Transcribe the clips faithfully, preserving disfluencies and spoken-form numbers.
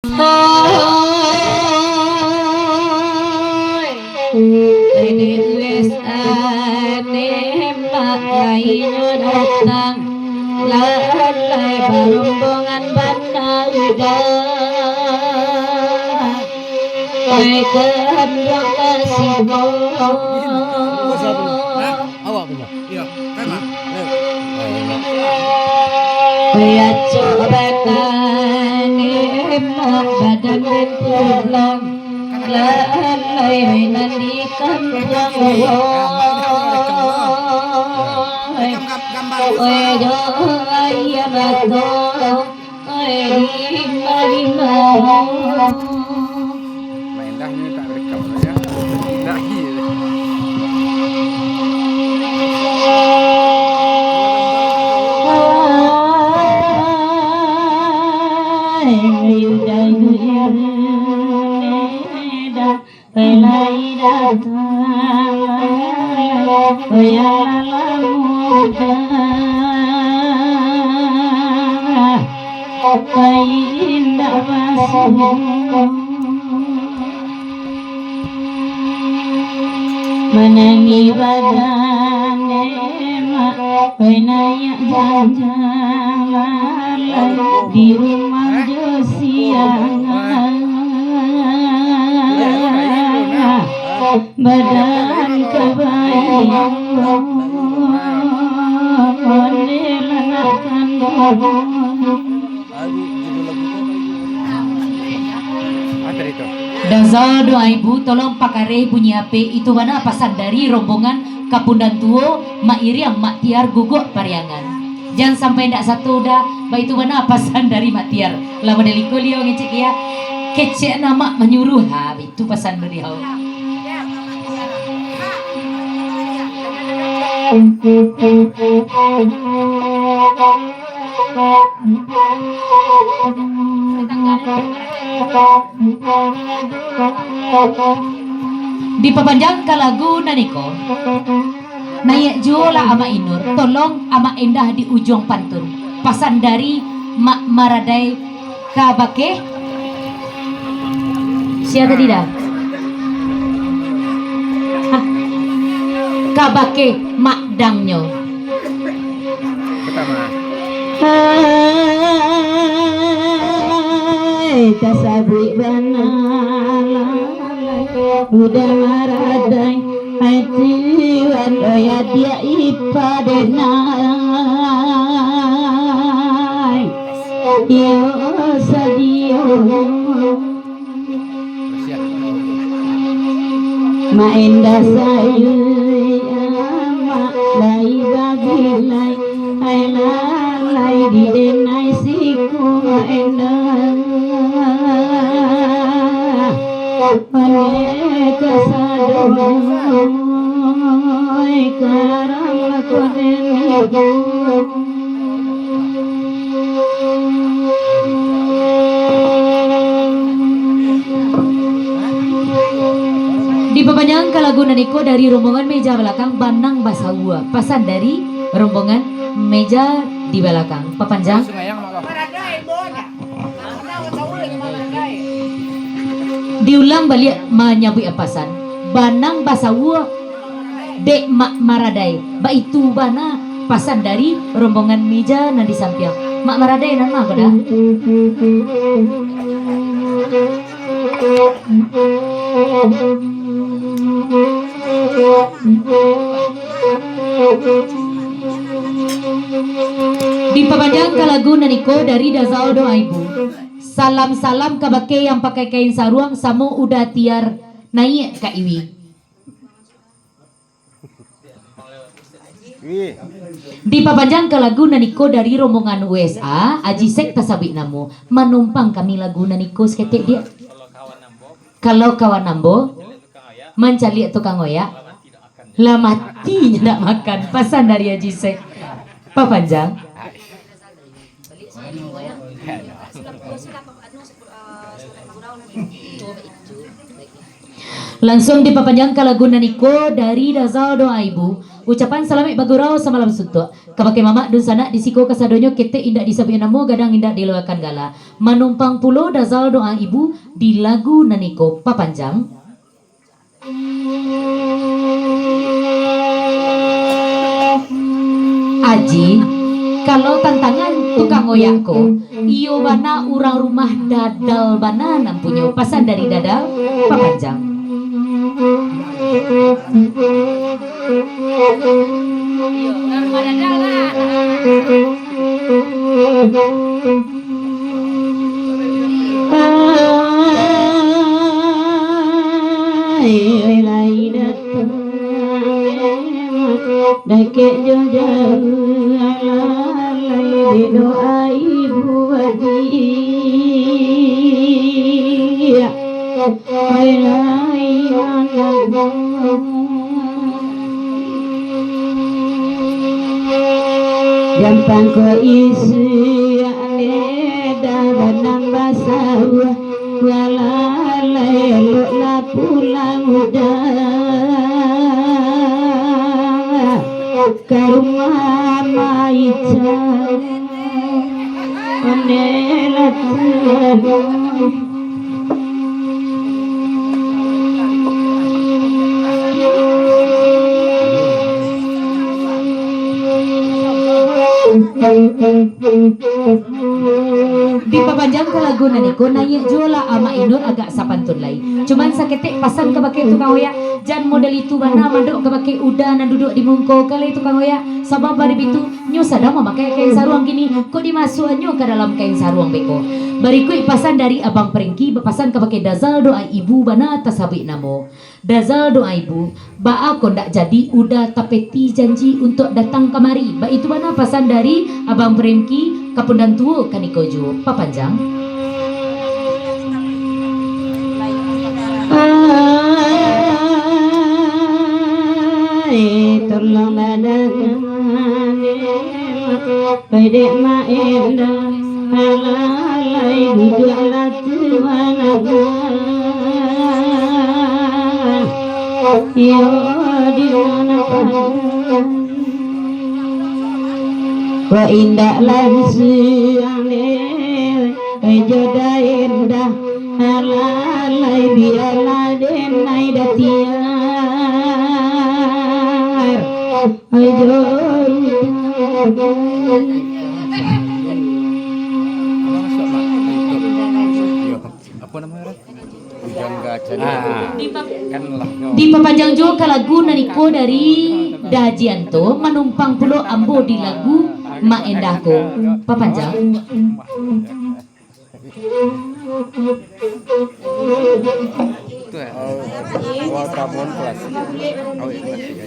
Oi, dek wes ade mak lainyo datang, lalai barombongan bana udah. Oi, kanduang kasibo. Awak punyo. Iyo, kan, Mak? Iyo. Oi, acok batang emak badan den pulang. Lalai nan di kampuang, oi. Oi, jo aia mato, oi, di ma-, di ma-. Mak Endah ni tak rekam lah, ya. Indak lagi. Manangih badan emak, oi, naiak janjang lalai di rumah jo siang. Badan kabayuang dek anak kanduang. Dazau doa ibu, tolong pakareh bunyi ape itu bana pasan dari rombongan Kapundan Tuo, Mak Iriang, Mak Tiar, Guguk Pariangan. Jan sampai ndak sato dah, baitu bana pasan dari Mak Tiar. Lah model iko liau ngecek ya. Kecek amak manyuruh, ha, baitu pasan dari hau. Dipapanjang ka lagu nan iko. Naiak juo lah Amak Inur, tolong Amak Endah di ujuang pantun. Pasan dari Mak Maradai. Kabake? Sia tadi dah? Hah? Kabake makdangnyo. Pertama. Hai, tasabuik bana lah, udah maradai. Hai Tiwan, oi adiak ipa denai, iyo sadio. Mak Endah sayang, mak lai babilai, hai lalai di denai siku Mak Endah. Pandai kasado, oi, karang lakuan ibu. Dipapanjang ka lagu nan iko dari rombongan meja balakang, Banang Basaua. Pasan dari rombongan meja di balakang. Papanjang. Diulang baliak manyabuik pasan, Banang Basaua dek Mak Maradai. Baitu bana pasan dari rombongan meja nan di sampiang. Mak Maradai nan ma ko dah? Dipapanjang ka lagu nan iko dari Dazau Doa Ibu. Salam-salam kabake yang pakai kain saruang samo Uda Tiar naiak ka Iwi. Wih. Dipapanjang ka lagu nan iko dari rombongan U S A, Aji Sek tasabuik namo. Manumpang kami lagu nan iko saketek, Diak. Kalau kawan ambo mancaliak tukang oyak, lah mati nyo ndak makan. Pasan dari Aji Sek. Papanjang. Langsuang dipapanjang ka lagu nan iko dari Dazau Doa Ibu. Ucapan salamaik bagurau samalam suntuak. Kabake mamak dunsanak di siko kasadonyo, ketek indak disabuik namo, gadang indak diluakan gala. Manumpang pulo dazal doa ibu di lagu nan iko papanjang. Aji, kalau tantangan tukang oyak ko, iyo bana urang rumah dadal bana nan punyo. Pasan dari dadal, papanjang. Ai, lai datang, dakek jo jauah, alalai di doa ibu bagi. Ai, lai manang. Gampang ko isi, ale dah banang basawah, walalai elok lah pulang udah ka rumah maica. Onde lah tiado. Dipapanjang ka lagu nan iko, naiak juo lah Amak Inur agak sapantun lai. Cuman saketek pasan kabake tukang oyak, jan model itu bana madok kabake uda nan duduak di mungko ka lai tukang oyak, sabab ari bitu nyo sadang mamakai kain saruang kini, kok dimasuakannyo ka dalam kain saruang beko. Barikuik pasan dari Abang Prengki, bapasan kabake Dazal doa ibu bana tasabuik namo. Dazal doa ibu, baa kok ndak jadi uda tapeti janji untuak datang kamari. Baitu bana pasan dari Abang Prengki, kapundan tuo kaniko juo. Papanjang. Ai, tolong badangani, pedek maeda, alalai duduak lah tuan agak. Iyo, di mana pandang? Kok indak lansuang deh, eh, jo daen dah. Alalai bialah den ai datiar. Ai jo. Apa nama dia? Ujang Gacan. Ah. Kan lah. Dipapanjang juo ka lagu nan iko dari Dajianto, manumpang pulo ambo di lagu Mak Endah ko. Papanjang. Itu ya. Oh, wah, tabon kelas. Oh, iya, kelas tiga.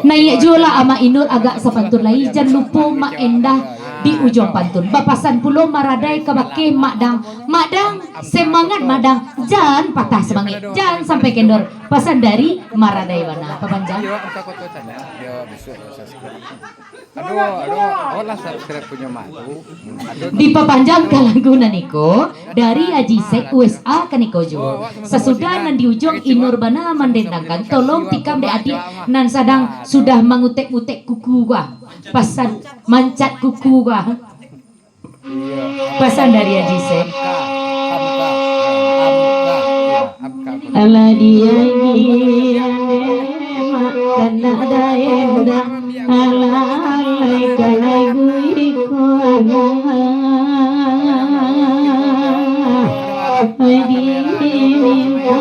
Naiak juo lah Amak Inur agak sapantun lai, jan lupo Mak Endah di ujuang pantun. Bapasan pulo maradai kabake Mak Dang. Mak Dang, semangat Mak Dang, jan patah semangat, jan sampai kendor. Pasan dari maradai bana. Papanjang. Aduh, aduh, alah subscribe punyo malu. Aduh. Dipapanjang ka lagu nan iko dari Aji Sek U S A kaniko juo. Sasudah nan di ujuang Inur bana mandendangkan, tolong tikam dek adiak nan sadang sudah mangutek-ngutek kuku gua. Pasan mancat kuku gua. Pasan dari Aji Sek. Alah diagian dek mak, kandak daen dah. Alah alai ka lagu iko alah. Ai diminta.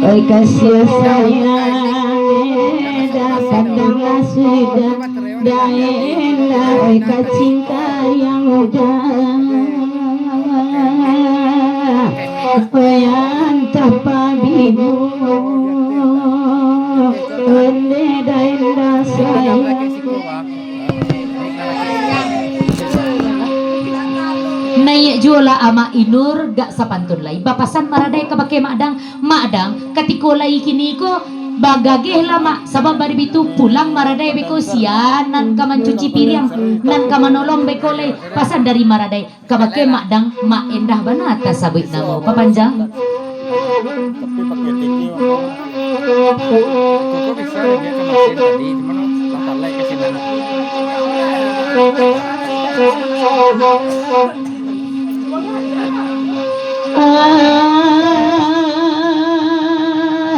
Oi, kasih sayang, eh, dah pandanglah sudah, dah elah, oi, ka cinta yang muda. Oi, antah pabingung, onde dah indah sayang. Naiak juo lah Amak Inur, gak sapantun lai. Bapasan maradai kabake Mak Dang. Mak Dang, katiko lai kini ko, Bagageh lah, Mak, sabab bari bitu pulang Maradai beko, sia nan ka mancuci piriang, nan ka manolong beko lai, pasan dari Maradai. Kabake Mak Dang, Mak endah bana tasabuik namo. Papanjang. Tapi pakai T K, Mak. Kok bisa dia ke mesin tadi, cuman lah talai ke sini.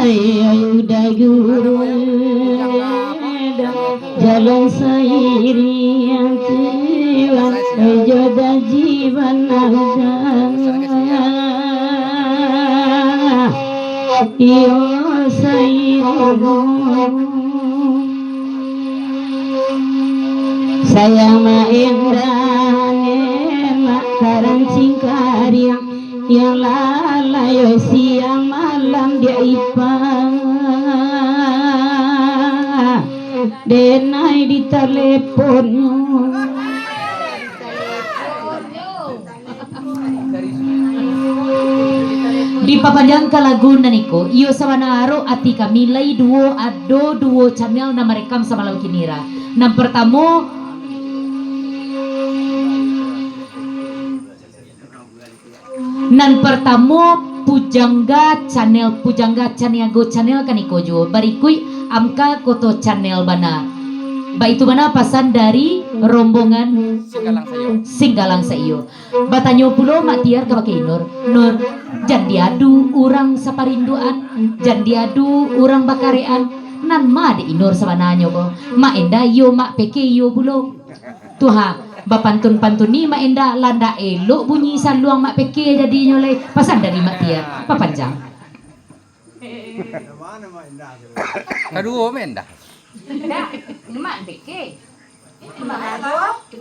Ai, ai, udah guru. Jalan sairiang tiwan, jodoh jiwa naudang. Iyo sairiang. Sayang ma endah ne mak karancing kariang. Yang lalai siang malam dia ipa. Denai di taleponnyo. Dipapanjang ka lagu nan iko, iyo sabana aro ati kami lai duo, ado duo channel nan marekam samalam kinira. Nan partamo, Nan partamo, Pujangga Channel, Pujangga Caniago Channel kaniko juo. Barikuik Amka Koto Channel bana. Baitu bana pasan dari rombongan Singgalang Saiyo. Singgalang Saiyo. Batanyo pulo Mak Tiar kabake Inur, "Nur, jan diadu urang saparinduan, jan diadu urang bakarekan, nan ma dek Inur sabananyo ko? Mak Enda iyo, Mak Peke iyo pulo." Tu ha, bapantun-pantun ni Mak Enda, lah ndak elok bunyi saluang Mak Peke jadinyo lai. Pasan dari Mak Tiar, papanjang. Kaduo Mak Enda. Ndak, Mak Peke. Ini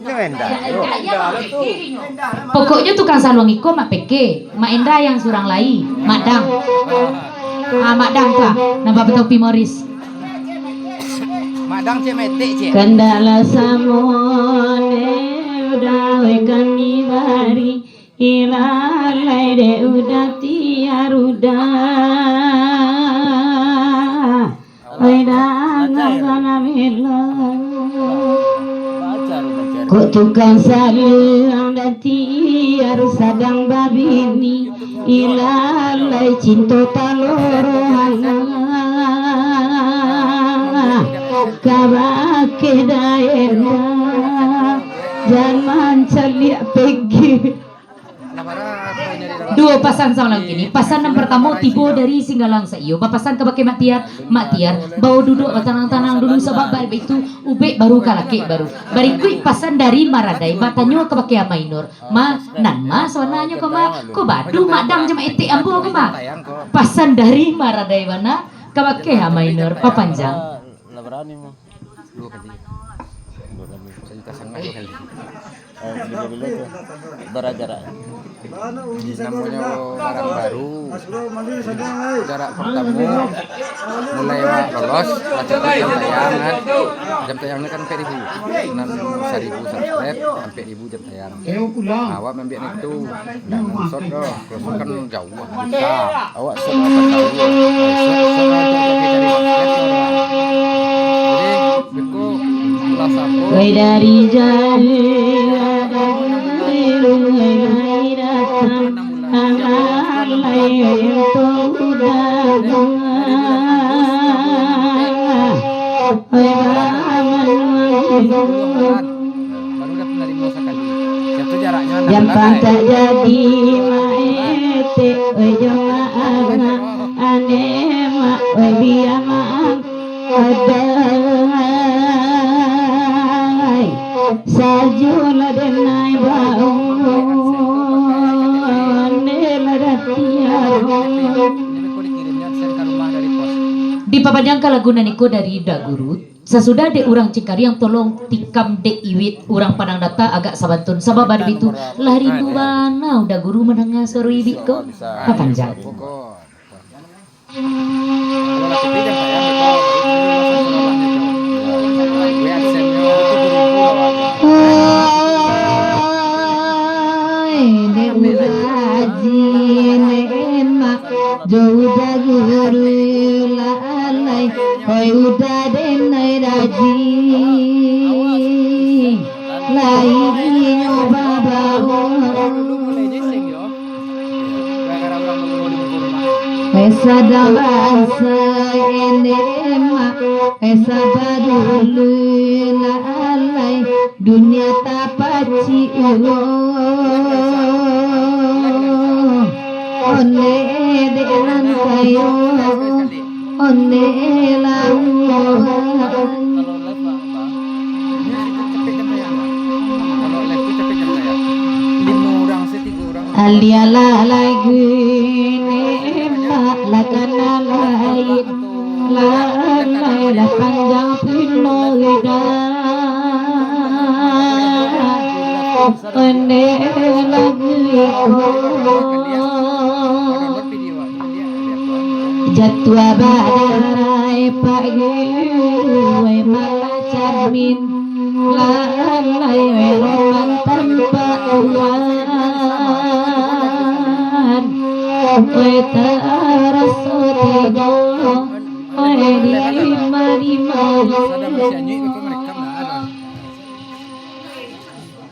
Mak Enda. Pokoknyo tukang saluang iko Mak Peke, Mak Enda yang surang lai, Mak Dang. Ah, Mak Dang tu ah, nan batopi Moris. Madang cek metek cek. Kandaklah samo ne udah wekan di bari, ilalai dek udah tiar udah. Oi dang kana melo. Kok tukang saluang dan tiar sadang babini. Ilalai cinto talorohana kabake daerah jan mancaliak pegi. Duo pasan samalam kini. Pasan nan partamo tibo dari Singgalang Saiyo, bapasan kabake Mak Tiar, Mak Tiar, bao duduak batanang-tanang dulu, sabab baitu ubek baru kalakek baru. Barikuik pasan dari Maradai, batanyo kabake Amai Nur. Ma, nan ma sabananyo ko ma? Ko badu Madang jo Mak Etek ambo ko ma? Pasan dari Maradai bana kabake Amai Nur, papanjang. Lah barani mah. Duo kali. Duo kali. Sajuta satangah duo kali. Eh, bilo-bilo tu. Bara jarak. Namonyo barang baru. Jarak partamo, mulai awak lolos, lah cari jam tayang kan. Jam tayang ni kan ampek ribu. Nan saribu subscribe, ampek ribu jam tayang. Awak maambiak naitu, ndak maksud doh, kalau kan jauah. Awak sok apa tahu. Sok, sok aja kita cari subscribe orang. Jadi, beko lah sabo. Wai dari jauh, dari rumah datang. Amalai untuk udah. Wai amal. Baru dah penerima sakali. Siapa jaraknya? Jan pantak jadi maetek, oi jamaah, ane mak, oi biamaan, adai, sajulah denai bau, ane lah dah tiar. Dipapanjangkan lagu nan iko dari Da Guru. Sasudah dek urang Cengkareng, tolong tikam dek Iwit urang Padang Data agak sabantun, sabab bari bitu lah rindu bana Da Guru mandanga suaro Iwit ko. Papanjang. Oi, dek Uda Aji, dek Emak, jo Da Guru lah alai. Lainyo babawa. Esa dalam saende mak, esa badulu lalai, dunia tapacik ulo. Onde dek nan kayo, onde lamuah. Kalau live tu capek kan saya, Bang. Kalau live tu capek kan saya. Lima orang, saya tiga orang. Alialah lagu ni, emak lah kana lain. Lah, lah panjang pino lidah. Onde lagu iko. Jatuah badarai pagi, wai malah camin. Lalai wai roman tanpa uan. Wai taraso tigo, wai di mari-mari.